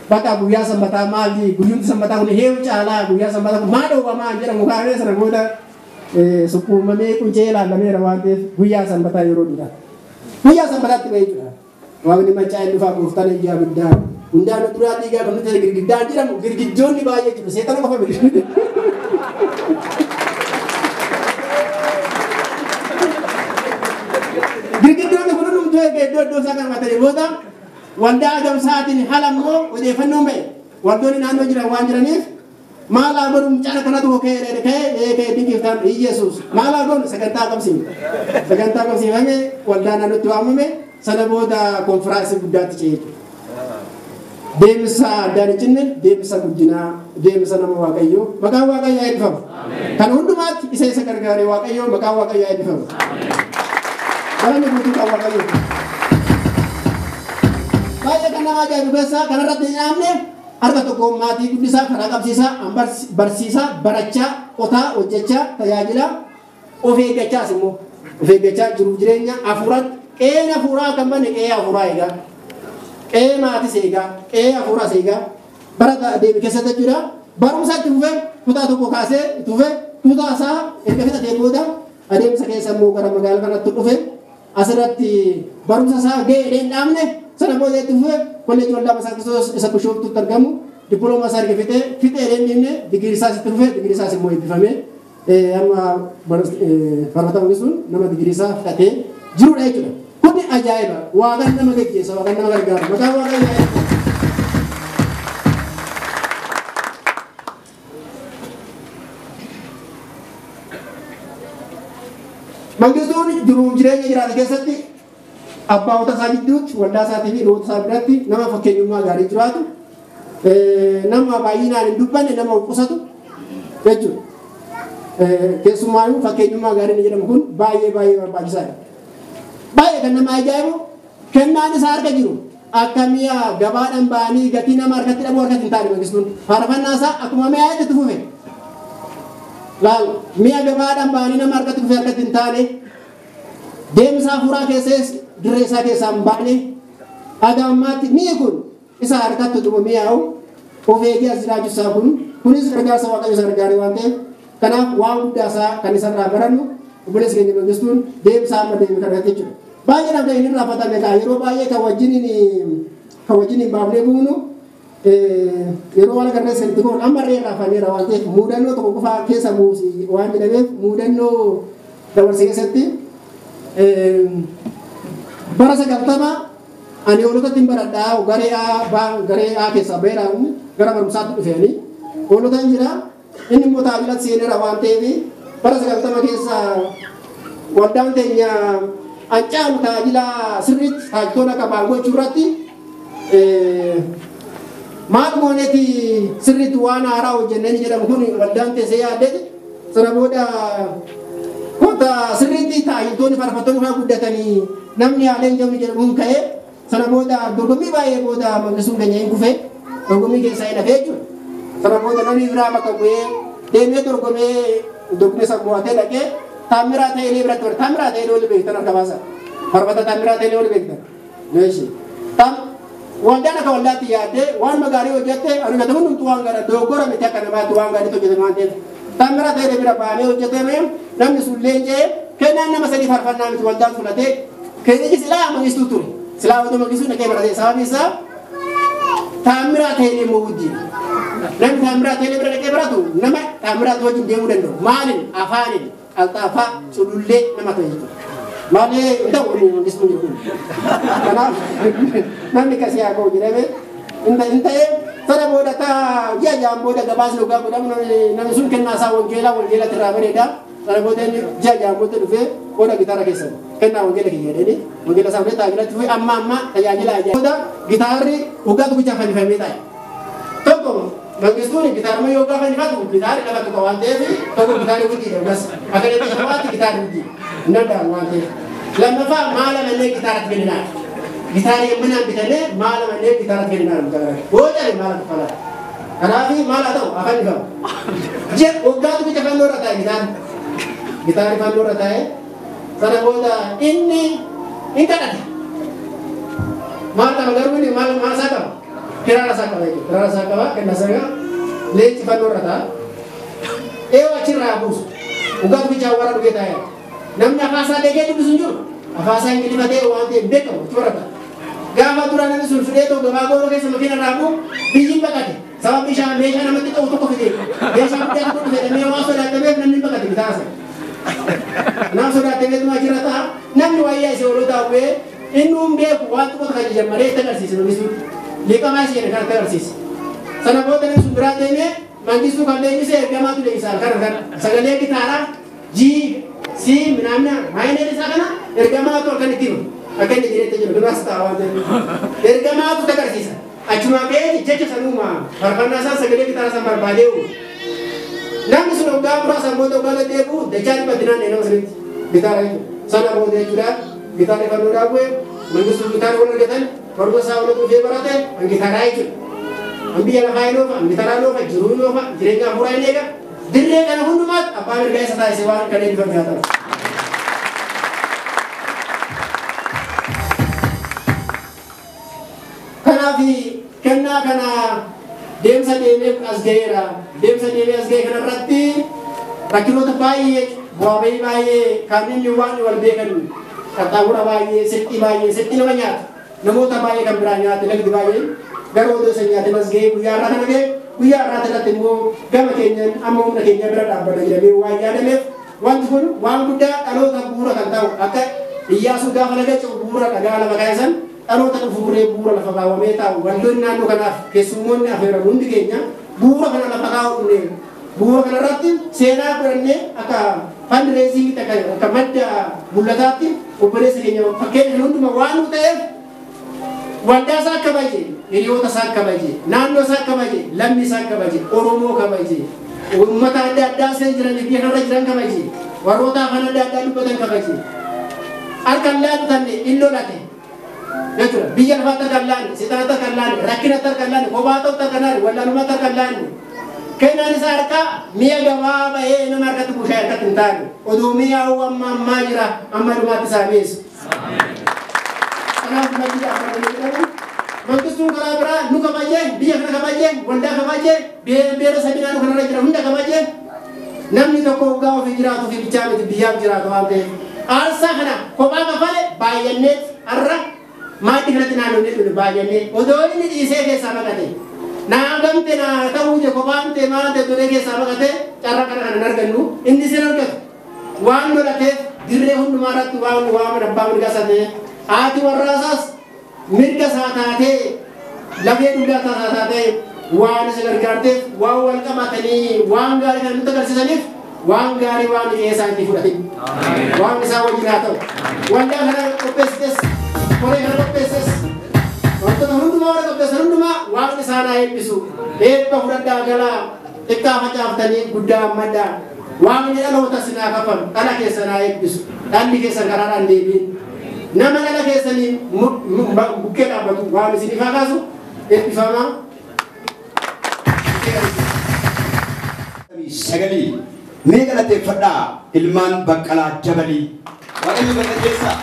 bakka guyyaa sanbataa maali guyyumti sanbataa kun heewu caalaa guyyaa sanbataa kun maa dhoowwamaa jedhamu kaanee sana booda sukkuumamee quncee laallameera waan ta'eef guyyaa sanbataa yeroo dura. Guyyaa sanbataatti ba'ee jechuudha. Waaqni macaa inni dhufaa gooftaan ijaa abiddaa hundaan duraa dhiigaa kan nuti girgiddaan jedhamu girgiddoonni baay'ee jiru seexana qofa miti. Girgiddoonni kun hundumtuu egaa iddoo iddoo isaa kan qabatanii booda waldaa agamsaatiin haala immoo odeeffannoon ba'e waldoonni naannoo jiran waan jiraniif maal haa godhu mucaan akkanatu ka'ee ka'ee dinqiftaan Iyesuus maal haa godhu sagantaa qabsiifame sagantaa qabsiifame waldaa naannootti waamame sana booda konfiraansii guddaatti ce'e jechuudha. Deemsa addaan hin cinne, deemsa guddinaa, deemsa nama Waaqayyoo, maqaan Waaqayyoo haa eebbifamu. Kan hundumaatti isa isa gargaaree Waaqayyoo, maqaan Waaqayyoo haa eebbifamu. Galanni guutuu kan Waaqayyoo. Baay'ee kan nama ajaa'ibu keessaa kanarratti hin dhaabne harka tokko maatii guddisaa, karaa qabsiisaa, barsiisaa, barachaa, qotaa, hojjechaa, tajaajilaa, of eeggachaas immoo of eeggachaa jiruuf jireenya hafuuratti qe'een hafuuraa kan banne qe'ee hafuuraa eegaa. Qe'ee maatis eegaa, qe'ee hafuuraas eegaa. Bara deeme keessatti jechuudha. Barumsa itti fufee kutaa tokko kaasee itti fufee kutaa isaa erga fixatee booda adeemsa keessa immoo gara magaalaa kanatti dhufe asirratti barumsa isaa ga'ee hin dhaabne sana booda itti fufee kolleejii waldaa Masaa Kiristoos isa Bishooftuutti argamu dippiloomaa isaa erga fixee fixee hin dhiibne digirii isaas itti fufee digirii isaas immoo eebbifame amma barnoota sun nama digirii isaa fixatee jirudha jechuudha. Kun ajaa'iba! Waaqaan nama geggeessa, waaqaan nama gargaara. Maqaan Waaqayyoo haa eebbifamu. Mangistuun jiruuf jireenya jiraate keessatti abbaawota isaa gidduutti waldaa isaatii fi hiriyoota isaa biratti nama fakkeenyummaa gaarii jiraatu, nama baay'inaan hin dubbanne, nama of qusatu jechuudha. Keessumaayyuu fakkeenyummaa gaarii jedhamu kun baay'ee baay'ee barbaachisaadha. Baay'ee kan nama ajaa'ibu kennaan isaa harka jiru akka mi'a gabaadhaan ba'anii gatii nama harkatti dhabuu harkatti hin taane Mangistuun faarfannaa isaa akkuma mi'a itti fufe. Laal mi'a gabaadhaan ba'anii nama harkatti fufe harkatti hin taane deemsa hafuuraa keessas dirree isaa keessaa hin baane haga ammaatti mi'i kun isa harkatti utuma mi'aawu of eegee as jiraachuu isaa kun kunis gargaarsa Waaqayyo isa gargaaree waan ta'eef kanaaf waan guddaa isaa kan isarraa barannu obboleessi keenya Mangistuun deemsa amma deeme kana jechuudha. Baay'ee namni inni irraanfatame kaa yeroo baay'ee kan wajjin hin baafnee buunu yeroo waan agarree sirriitti kun amma irree irraafameera waan ta'eef muudannoo tokko qofaa keessa buusi waan jedhameef muudannoo dabarse keessatti bara 90 ani hoolotatti hin baradhaa garee A garee A keessaa baheera gara barumsaatti dhufeeni hoolota hin jira inni immoo tajaajila seeneera waan ta'eef bara 90 keessa waldaan teenya ancaalu tajaajila sirriitti tajaajiltoota akka ba'an gochuu irratti maal gooneeti sirriitti waan haaraa hojjenneen jedhamu kun waldaan teessee yaaddeeti sana booda kota sirriitti tajaajiltoonni faarfattoonni fa'aa guddatanii namni haaleen jabni jedhamu kun ka'ee sana booda dorgommii baay'ee booda Mangistuun keenya hin kufee dorgommii keessaa hin hafee jechuudha. Sana booda namni biraa bakka bu'ee deemee dorgomee dorgommii sana mo'atee dhaqee Taammiraa ta'ee biratti bara Taammiraa ta'ee oli beektan harka baasa. Faarfata Taammiraa ta'ee oli beektan. Meeshi. Tam waldaan akka waldaatti yaaddee waan magaarii hojjette ani gata hundumtuu waan gaarii dogoggora miti akka namaatti waan gaarii hojjetame waan ta'eef. Taammiraa ta'ee bira baanee hojjetame namni sun leenjee kennaan nama sadii faarfannaa miti waldaan fudhatee keenyiji silaa Mangistuu ture. Silaa otoo Mangistuu dhaqee barate sababni isaa Taammiraa ta'ee immoo wajjin. Namni Taammiraa ta'ee bira dhaqee baratu nama Taammiraa wajjin deemuu danda'u. Maaliin afaaniin alxaafaa culullee nama ta'e jechuudha. Malee hin ta'u inni Mangistuu jiru kun. Kanaaf namni kasii haa ga'u jedhame hin ta'e sana booda taa ji'a ja'an booda gabaasni dhugaa godhamu namni sun kennaa isaa wangeelaa wangeelatti irraa bareeda. Sana booda inni ji'a ja'an booda dhufee booda gitaara keessan kennaa wangeela kiyya jedhanii wangeela isaa fudhatee tajaajilatti dhufee amma amma tajaajila ajaa'iba. Booda gitaarri waggaa tokkicha fannifamee taa'e. Tokko Mangistuun gitaaruma yoo gaafa fannifatu gitaarri lafa tokko waan ta'eef tokko gitaarri guddiidha gas akka inni shawaatti gitaarri guddiidha hin danda'amu waan ta'eef. Lammaffaa maala malee gitaaratti kenninaa. Gitaarri yemminaan bitamee maala malee gitaaratti kenninaa. Booda maala kaffalaa. Kanaaf maal haa ta'u afaan ifamu. Ji'a waggaa tokkicha fannoo irra taa'e gitaarri. Gitaarri fannoo irra taa'e sana booda inni hin kadhate. Maal qaba garuu inni maal maal isaa qaba? Kiraara isaa qaba jechuudha. Kiraara isaa qaba kenna isaa qaba. Leenci fannoo irra taa'a. Eewa achirraa buusu. Waggaa tokkicha warra dhugee taa'e. Namni afaan isaa beekee dubbisu hin jiru. Afaan isaa ingilifatee waan ta'eef beekamu achirra taa'a. Gaafa dura namni sun fidee ta'u gabaa gooroo keessa makiina irraa bu'u biyyi baqate. Sababni isaa meeshaa namatti ta'u tokko fidee meeshaa guddaa tokko dhufe jedhamee waan sodaatameef namni baqate bitaa sana. Nama sodaatameetu achirra taa'a. Namni wayyaa isee oloo bu'ee inni hin beeku waan tokko kan jammaree itti agarsiise Mangistuun. Liqamaa ishee jedhe kan itti agarsiise. Sana booda namni sun biraa deemee Mangistuu kan leenjise ergamaatu leenjisa kana kana sagalee gitaaraa G C minaamna maayineer isaa kana ergamaatu akkan itti himu. Akka inni jireetti jiru duras ta'a waan ta'eef. Ergamaatu itti agarsiisa. Achuma ka'ee jecha sanuma faarfannaa isaa sagalee gitaara san barbaadee namni sun hoggaa muraasaan booda hoggaa gaddeebi'u dachaa dhibbatti naannee nama sanitti gitaara jechuudha. Sana booda jechuudha gitaarri fannoodhaa bu'e Mangistuu gitaara wal argatan barumsa isaa wal dhufee barate an gitaaraa jechuudha. An biyya lafaa hin oofa, an gitaaraa hin oofa, jiruu hin oofa, jireenya hafuuraa hin eega. Dirree kana hundumaatti abbaa mirgaa isa taasise waan kan eebbifame haa ta'u. Kanaaf kennaa kana deemsa deemee as ga'eera. Deemsa deemee as ga'e kanarratti rakkinoota baay'ee bu'aa bahii baay'ee kan inni waan wal beekan qaxxaamura baay'ee sirxii baay'ee sirxii nama nyaata. Namoota baay'ee kan biraa nyaate lagdi baay'ee garuu odoo isa nyaate as ga'ee guyyaa irraa kana ga'e guyyaa irraa irratti immoo gama keenyan amma humna keenya bira dhaabbanna jedhamee waan yaadameef wanti kun waan guddaa dhaloota bu'uura kan ta'u akka Iyyaasuu gaafa laga ce'u bu'uura dhagaa lafa kaa'isan dhaloota dhufuurree bu'uura lafa kaawwamee taa'u waldoonni naannoo kanaaf keessummoonni affeeramu hundi keenya bu'uura kana lafa kaa'u dhufne bu'uura kanarratti seenaa godhannee akka fundraising akka madda mul'ataatti obboleessa keenya fakkeenya kan hundumaa waan nu ta'eef waldaa isaa kabaje, hiriyoota isaa kabaje, naannoo isaa kabaje, lammii isaa kabaje, Oromoo kabaje, uummata adda addaa seen jiran biyya kanarra jiran kabaje, warroota afaan adda addaa dubbatan kabaje. Harka hin laanne hin lolate jechuudha. Biyya lafaatti harka hin laanne, seexanatti harka hin laanne, rakkinatti harka hin laanne, kophaa ta'utti harka hin laanne, wallaalummaatti harka hin laanne. Kennaan isaa harkaa mi'a gabaa bahee nama harkatti bushaayee harkatti hin taane. Oduu mi'aawuu amma ammaa jira amma dhumaatti isaa mi'eessu. Kanaaf namni dhaabbatanii jedhamu Mangistuun karaa biraa nu kabajee, biyya kana kabajee, waldaa kabajee, beera sabii naannoo kanarra jira hunda kabajee namni tokko hoggaa ofii jiraatu fi bichaa miti biyyaaf jiraatu waan ta'eef. Aarsaa kana kophaa kafale baay'anneet har'a maaddii kanatti naannoo dhufne baay'annee odoo inni dhiisee keessaa baqate. Naa gamte naa ta'uu je kophaan ta'e maal ta'e tolee keessaa baqate carraa kana kan hin argannu inni sin argatu. Waan lolateef dirree hundumaa irratti waan waaman abbaa mirga isaa ta'e haati warraasaas mirga isaa taatee lafee dugdaa isaa taatee waan isa gargaarteef waan wal qabatanii waan gaarii kana nutti agarsiisaniif waan gaarii waan qe'ee isaaniitti fudhatin. Waan isaa wajjin haa ta'u. Waldaa kana qopheessites, koree kana qopheesses, wantoota hundumaa warra qopheessan hundumaa waaqni isaan haa eebbisu. Eebba fudhadhaa galaa xiqqaa facaaftanii guddaa hammadhaa. Waaqni dhaloota sinaa kafalu dhala keessan haa eebbisu. Dhalli keessan karaadhaan deebiin. Nama dhala keessanii bukkee dhaabbatu waan isiniif haa kaasu eebbifamaa. Sagalii mee galateeffadhaa ilmaan Baqqalaa Dabalii. Waaqayyo galateessaa.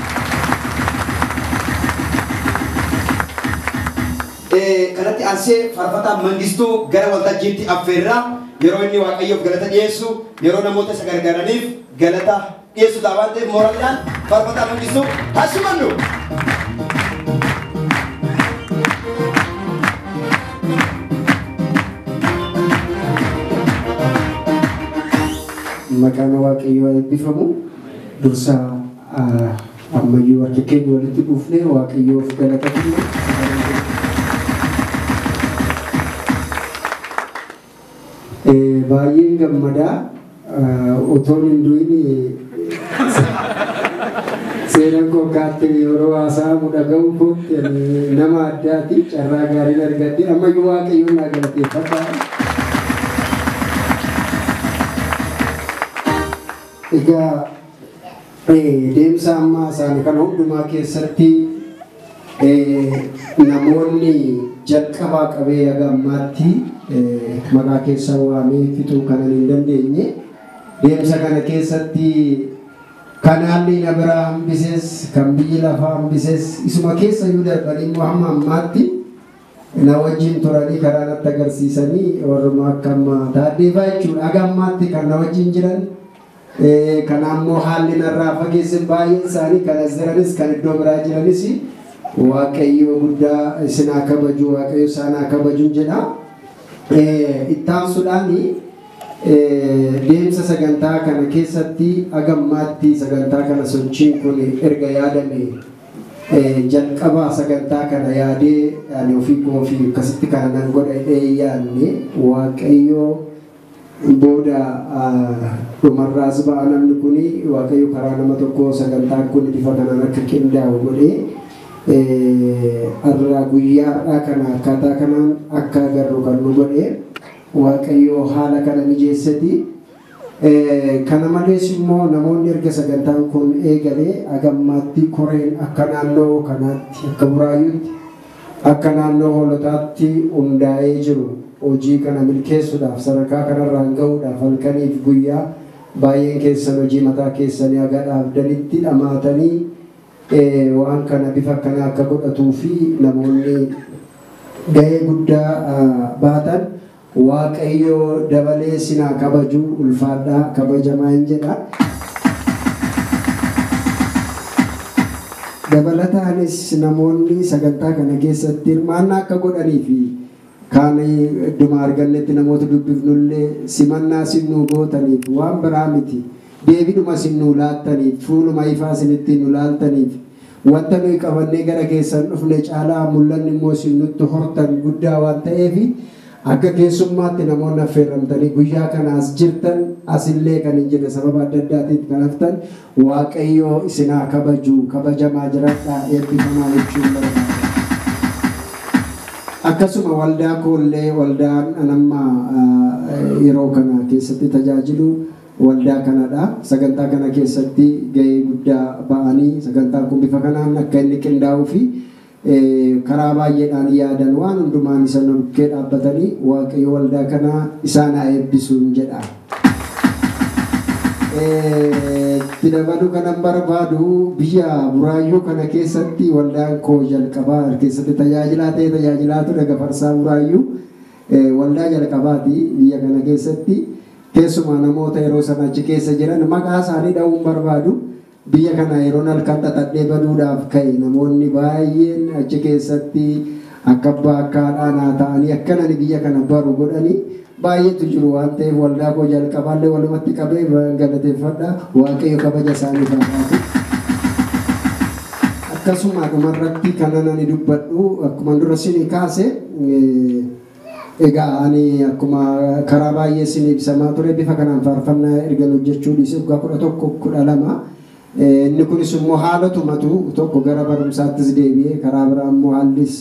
Kanatti aansee faarfataa Mangistuu gara waltajjiitti affeerraa yeroo inni Waaqayyoof galata dhiyeessu yeroo namoota isa gargaaraniif galata dhiyeessu ta'a waan ta'eef mooraadhaan faarfataa Mangistuu haa simannu. Maqaan Waaqayyoo eebbifamu dursa ammayyuu harka keenya walitti buufnee Waaqayyoof galata kenna. Baay'een gammadaa otoon hin du'in seenaan koo kaatti yeroo haasa'amu dhaga'u kootti nama addaati carraa gaariin argadhe ammayyuu Waaqayyoon naa galateeffadha. Egaa deemsa ammaa isaanii kana hundumaa keessatti namoonni jalqabaa qabee haga ammaatti maqaa keessan waamee fixuu kanan hin dandeenye. Deemsa kana keessatti kan haalli na biraa hambises, kan biyyi lafaa hambises, isuma keessa iyyuu darbanii immoo hamma ammaatti na wajjin turanii karaa natti agarsiisanii warruma akka ammaa Taaddee fa'aa jechuudha. Haga ammaatti kan na wajjin jiran kana ammoo haalli narraa fageesse baay'een isaanii kan as jiranis kan iddoo biraa jiranis Waaqayyo guddaa isin haa kabaju, Waaqayyo isaan haa kabaju jedha. Ittaansuudhaan deemsa sagantaa kana keessatti haga ammaatti sagantaa kana sochiin kun erga yaadame jalqaba sagantaa kana yaadee ani ofii koo fi akkasitti kana nan godha jedhee yaadne Waaqayyo booda dhumarraas ba'a namni kuni Waaqayyo karaa nama tokkoo sagantaan kun bifa kanaan akka qindaa'u godhee Har'a guyyaa har'aa kana akkaataa kanaan akka agarru kan nu godhe Waaqayyo haala kana mijeesseti. Kana malees immoo namoonni erga sagantaan kun eegalee hagammaatti koreen akka naannoo kanaatti akka Buraayyuutti akka naannoo Hoolotaatti hundaa'ee jiru hojii kana milkeessuudhaaf sadarkaa kanarraan gahuudhaaf halkaniif guyyaa baay'een keessan hojii mataa keessanii haga dhaabdanitti dhamaatanii waan kana bifa akkanaa akka godhatuu fi namoonni gahee guddaa baatan Waaqayyo dabalee sinaa kabaju ulfaadhaa kabajamaa hin jedha. Dabalataanis namoonni sagantaa kana keessatti hirmaannaa akka godhanii fi kaan idduma argannetti namoota dubbifnullee simannaa sinnuu gootaniif waan biraa miti. Deebiidhuma sinnuu laattaniif fuuluma ifaa isinitti nu laaltaniif wanta nuyi qabannee gara keessan dhufne caalaa mul'anni immoo sinnutti hortan guddaa waan ta'eef akka keessummaatti namoonni affeeramtanii guyyaa kana as jirtan asillee kan hin jirre sababa adda addaatiin kan haftan Waaqayyo isinaa kabaju kabajamaa jiraadhaa eebbifamaa jechuun barbaada. Akkasuma waldaa koollee waldaan anamma yeroo kana keessatti tajaajilu waldaa kanadha. Sagantaa kana keessatti gahee guddaa ba'anii sagantaan kun bifa kanaan akka inni qindaa'uu fi karaa baay'eedhaan yaadan waan hundumaan isa nu bukkee dhaabbatanii Waaqayyo waldaa kana isaan haa eebbisuun jedha. Itti dabaluu kanan barbaadu biyya Buraayyuu kana keessatti waldaan koo jalqabaa keessatti tajaajilaa ta'e tajaajilaa ture Gafarsaa Buraayyuu waldaa jalqabaati biyya kana keessatti keessumaa namoota yeroo sana achi keessa jiran maqaa isaanii dha'uun barbaadu. Biyya kana yeroon halkan xaxadhee baduudhaaf ka'e namoonni baay'een achi keessatti akka abbaa akka haadhaa naa ta'anii akka nani biyya kana baru godhanii baay'eetu jiru waan ta'eef waldaa koo jalqabaallee walumatti qabee galateeffadha. Waaqayyo kabaja isaaniif haa taatu. Akkasuma dhumarratti kanan ani dubbadhu akkuma dura isinii kaase egaa ani akkuma karaa baay'ee isinii ibsamaa ture bifa kanaan faarfannaa ergan hojjechuu dhiise waggaa 11 12 inni kunis immoo haalatumatu tokko gara barumsaattis deebi'ee karaa biraa immoo haallis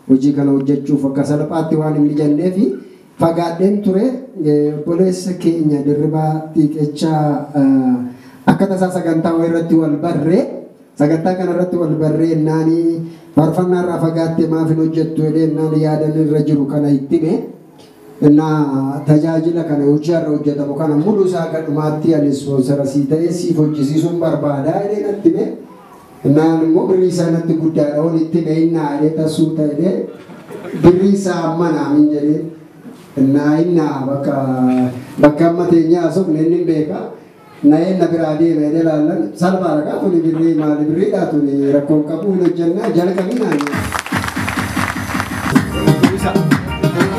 hojii kana hojjechuuf akka salphaatti waan hin mijanneef fagaadheen ture. Obboleessa keenya Dirribaa Xiiqechaa akka tasaa sagantaa wayii irratti wal barree sagantaa kana irratti wal barree naanii faarfannaa irraa fagaattee maaf hin hojjettu jedhee naan yaadan irra jiru kana itti hime. Innaa tajaajila kana hojii irra hojjetamu kana muluu isaa gadhumaatti ani ispoonsara sii ta'ee siif hojjisiisuun barbaada jedhee natti hime. Innaan immoo birrii isaa natti guddaadha ol itti hime innaa jedhee tasuu ta'ee birrii isaa amma naamin jedhee. Innaa innaa bakka amma teenyaa haasofne inni hin beeka. Na'een na biraa deeme jedhee laallan salphaadha kaa tuni birrii maali birriidha tuni rakkoon qabu hin hojjennaa jalqabinaa naan.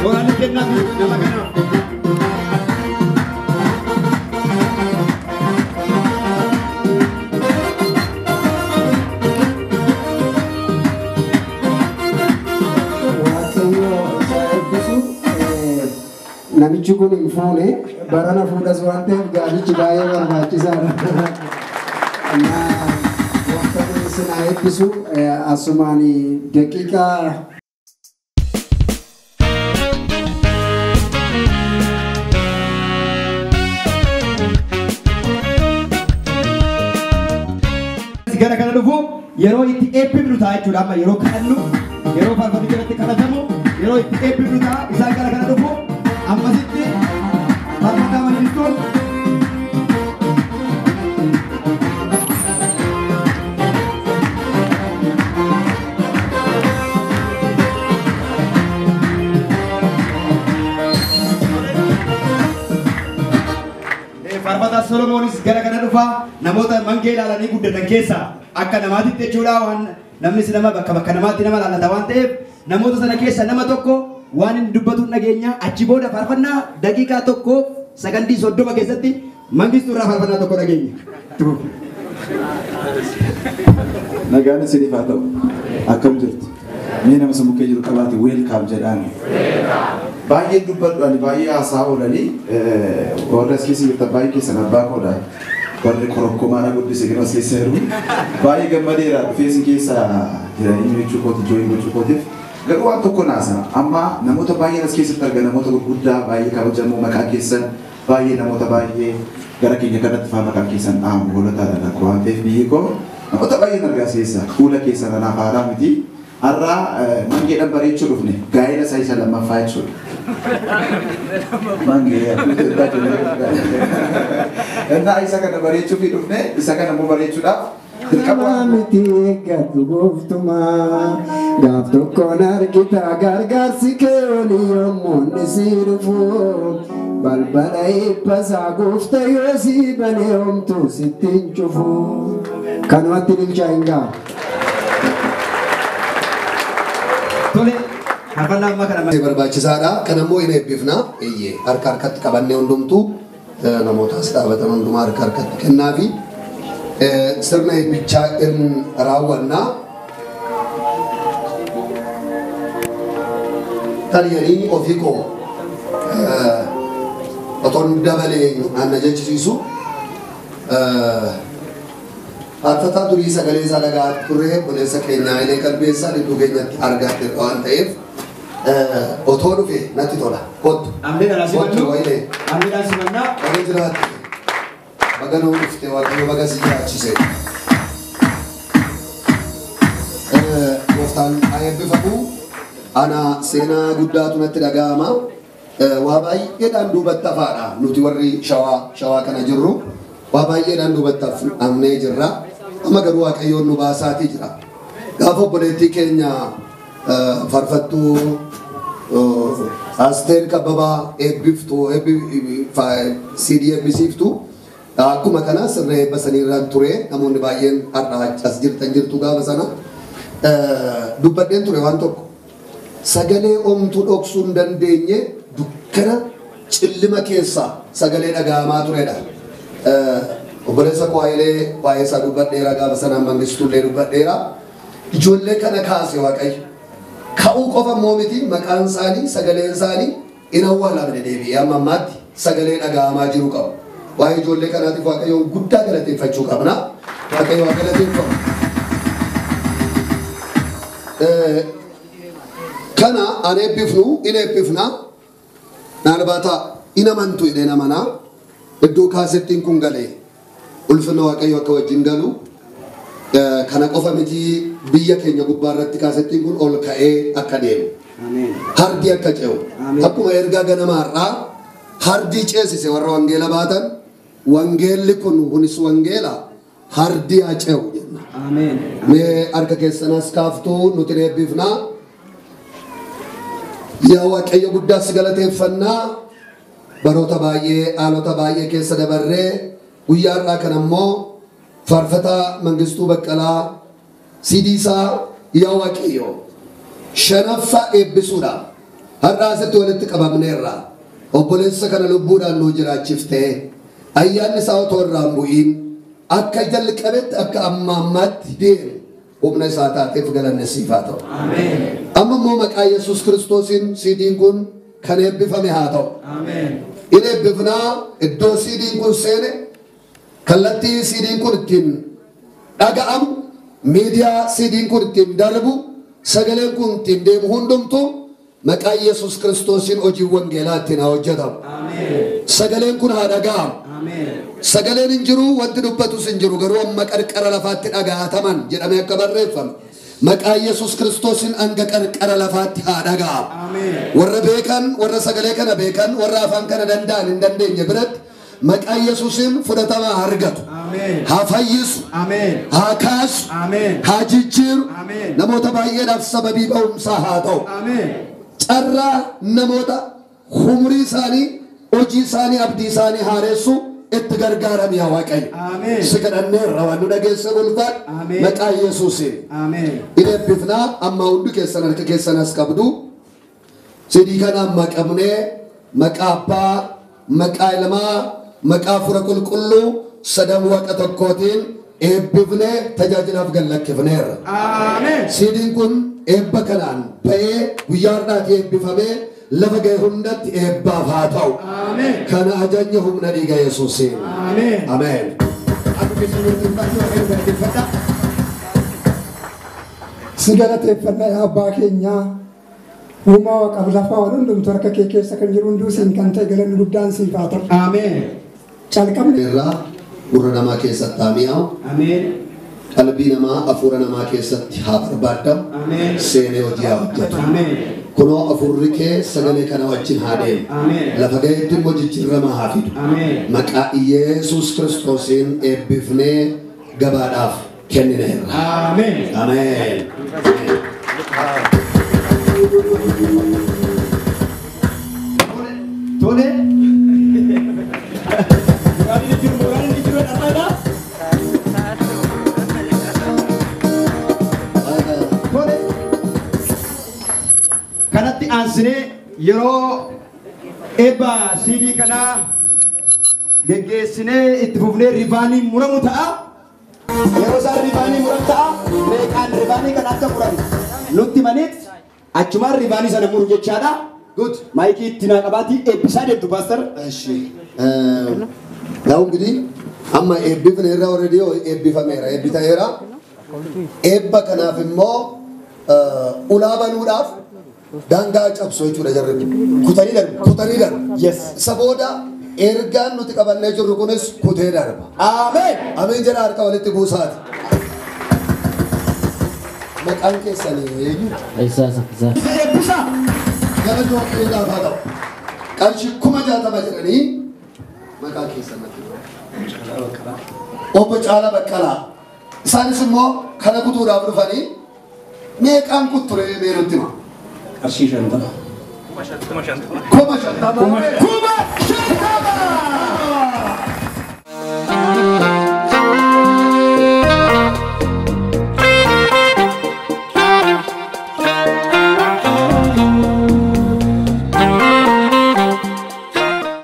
Mooraan kennaa fi nama kanaaf. Waaqayyo isa eebbisu. Namichi kun hin fuune barana fuudhas waan ta'eef gaafichi baay'ee barbaachisaadha. Wanta isin haa eebbisu asumaan daqiiqaa gara kana dhufu yeroo itti eebbifnu ta'a jechuudha. Amma yeroo kadhannu yeroo faarfannoo jalatti kadhatamu yeroo itti eebbifnu ta'a. Isaan gara kana dhufu ammasitti faarfannaa Mangistuun Faarfataa Solomoonis gara kana dhufa. Namoota mangee ilaalanii guddatan keessaa akka namaatitti jechuudha. Waan namnis nama bakka bakka namaatti nama ilaallata waan ta'eef namoota sana keessa nama tokko waan inni dubbatu dhageenya. Achi booda faarfannaa daqiiqaa 1 sakandii 30 keessatti Mangistuu irraa faarfannaa tokko dhageenya. Nagaan isiniif haa ta'u. Akkam jirtu? Mee nama sammuu jiru qabaate weelkaam jedhaan. Baay'ee dubbadhu ani baay'ee haasaa oolanii warra as keessa jirtan baay'ee keessan abbaa koodha. Warri korokkomaadha guddise kan as keessa jiru. Baay'ee gammadeera dhufee isin keessa jiranii jechuu kooti jooyin gochuu kootiif. Garuu waan tokko naasa amma namoota baay'een as keessatti arga namoota gurguddaa baay'ee kabajamoo maqaa keessan baay'ee namoota baay'ee gara keenya kanatti faa maqaan keessan dhaamu hoolataadha lakko waan ta'eef biyyi koo namoota baay'een argaa as keessa fuula keessan anaaf haaraa miti. Har'a mangeedhaan bareechuu dhufne gaa'ela isaa isa lammaffaa jechuudha. Mangee innaa isa kana bareechuu fi dhufne isa kana immoo bareechuudhaaf dirqama miti eeggattu gooftumaa gaaf tokkoon argita gargaarsi kee olii yommuu inni si dhufu balbala eebbasaa goofta yoo si banee homtuu sitti hin cufu. Kanumatti ililchaa hin ga'a. Tole faarfannaa ammaa kana barbaachisaadha. Kan ammoo hin eebbifna. Eeyyee harka harkatti qabannee hundumtuu namoota as dhaabatan hundumaa harka harkatti kennaafi sirna eebbichaa in raawwannaa. Taryanii ofii koo otoon dabalee anna jechisiisu faarfataa durii sagalee isaa dhagaa turre obboleessa keenya Hayilee Qalbeessaa gidduu keenyatti argaa jirra waan ta'eef otoo dhufe natti tola. Kottu. Amneedhaan Kottu simannu. Hayilee. Amneedhaan simannaa. Baga jiraatte. Baga nuu dhufte Waaqayyo baga si jiraachise. Gooftaan haa eebbifamu. Ana seenaa guddaatu natti dhaga'ama. Waa baay'eedhaan duubatti hafaadha. Nuti warri shawaa kana jirru waa baay'eedhaan duubatti hafnee jirra. Amma garuu Waaqayyoon nu baasaatii jira. Gaafa obboleettii keenya faarfattuu Asteer Kabbabaa eebbiftu CD eebbisiiftu akkuma kana sirna eebba saniirraan ture namoonni baay'een har'a as jirtan jirtu gaafa sana dubbadheen ture waan tokko sagalee omtuu dhoksuu hin dandeenye dukkana cillima keessaa sagalee dhaga'amaa turedha. Obboleessa koo Hayilee waa'ee isaa dubbadheera gaafa sanaan Mangistuullee dubbadheera. Ijoollee kana kaase Waaqayyo. Ka'uu qofa immoo miti maqaan isaanii sagaleen isaanii in awwaalamne deebi'ee amma ammaatti sagalee dhaga'amaa jiru qabu. Waa'ee ijoollee kanaatiif Waaqayyoon guddaa galateeffachuu qabna. Waaqayyo haa galateeffamu. Kana an eebbifnu in eebbifna naalbaata in amantu jedheen amanaa iddoo kaasettiin kun galee ulfina Waaqayyo akka wajjin galu kana qofa miti biyya keenya gubbaa irratti kaasettiin kun ol ka'ee akka deemu hardii akka ce'u akkuma ergaa ganama har'aa hardii ceesise warra wangeela baatan wangeelli kun kunis wangeela hardii haa ce'u jenna. Mee harka keessanas kaaftuu nuti eebbifnaa. Yaa Waaqayyo guddaa si galateeffannaa baroota baay'ee haalota baay'ee keessa dabarree guyyaa har'aa kana immoo faarfataa Mangistuu Baqqalaa CD isaa yaa Waaqayyo shanaffaa eebbisuudha. Har'aa asitti walitti qabamneerra. Obboleessa kana lubbuudhaan nuu jiraachiftee ayyaanni isaa otoo irraa hin bu'iin akka jalqabetti akka amma ammaatti deemu humna isaa taateef galanni siif haa ta'u. Amma immoo maqaa Yesuus Kiristoosiin CD'n kun kan eebbifame haa ta'u. In eebbifnaa iddoo CD'n kun seene kallattii CD'n kun ittiin dhaga'amu miidiyaa CD'n kun ittiin darbu sagaleen kun ittiin deemu hundumtu maqaa Yesuus Kiristoosiin hojiin wangeelaa ittiin haa hojjetamu. Sagaleen kun haa dhaga'amu. Sagaleen hin jiru wanti dubbatus hin jiru garuu amma qarqara lafaatti dhaga'ataman jedhamee akka barreeffame maqaa Yesuus Kiristoosiin hanga qarqara lafaatti haa dhaga'amu. Warra beekan warra sagalee kana beekan warra afaan kana danda'an hin dandeenye biratti maqaa Yesuusiin fudhatama haa argatu. Haa fayyisu. Haa kaasu. Haa jijjiiru. Namoota baay'eedhaaf sababii ba'umsaa haa ta'u. Carraa namoota umurii isaanii hojii isaanii abdii isaanii haaressu itti gargaarami yaa Waaqayyo. Si kadhanneerra waan nu dhageesse ulfaadhu maqaa Yesuusiin. In eebbifnaa amma hundi keessan harka keessan as qabdu. CD kana amma qabnee maqaa Abbaa, maqaa Ilmaa, maqaa Hafuura Qulqulluu sadan Waaqa tokkootiin eebbifnee tajaajilaaf gallakkifneerra. CD'n kun eebba kanaan ba'ee guyyaa har'aatti eebbifamee lafa ga'e hundatti eebbaaf haa ta'u. Kana ajajni humna dhiiga Yesuusiin. Ameen. keessa jirutti ulfaatti Waaqayyo galateeffadha. Si galateeffannaa yaa abbaa keenyaa, uumaa waaqaaf lafaa waan hundumtu harka kee keessa kan jiru hunduu siin kan ta'e galanni guddaan siif haa ta'u. Ameen. Calqabni Irraa gurra namaa keessatti haa mi'aawu. Ameen. Qalbii namaa hafuura namaa keessatti haa barbaadamu. Ameen. Seenee hojii haa hojjetu. Ameen. Kunoo hafuurri kee sagalee kana wajjin haa deemu. Ameen. Lafa ga'eetti immoo jijjiirama haa fidu. Ameen. Maqaa Yesuus Kiristoosiin eebbifnee gabaadhaaf kennineerra. Ameen. Ameen. Tole. Muraan inni jiru muraan inni jiru dhaqaadha. Tole. Kanatti aansinee yeroo eebba CD kanaa geggeessinee itti fufnee ribaanii muramu ta'a. Yeroo isaan ribaanii muran ta'a. Meeqaan ribaanii kana akka muran nutti himaniit achumaan ribaanii sana muru jechaadha. Good. Maayikii itti naa qabaatii eebbisaa deemtu paaster. እሺ ያው እንግዲህ amma eebbifneerra already eebbifameera eebbi ta'eera eebba kanaaf immoo ulaa banuudhaaf daangaa cabsu jechuudha jarri kun. Kutanii darbu. Kutanii darbu. Yes. Isa booda ergaan nuti qabannee jirru kunis kutee darba. Ameen. Ameen jedha harka walitti buusaati. Maqaan keessanii eenyu? Eebbisaa. Galata Waaqayyoodhaaf haa ta'u. Qarshii 60,000 jedhanii maqaa keessan natti himu. Obbo Caalaa Baqqalaa. Isaanis immoo kana kutuudhaaf dhufanii meeqaan kutture mee nutti hima? Qarshii 50. 50,000. 50,000.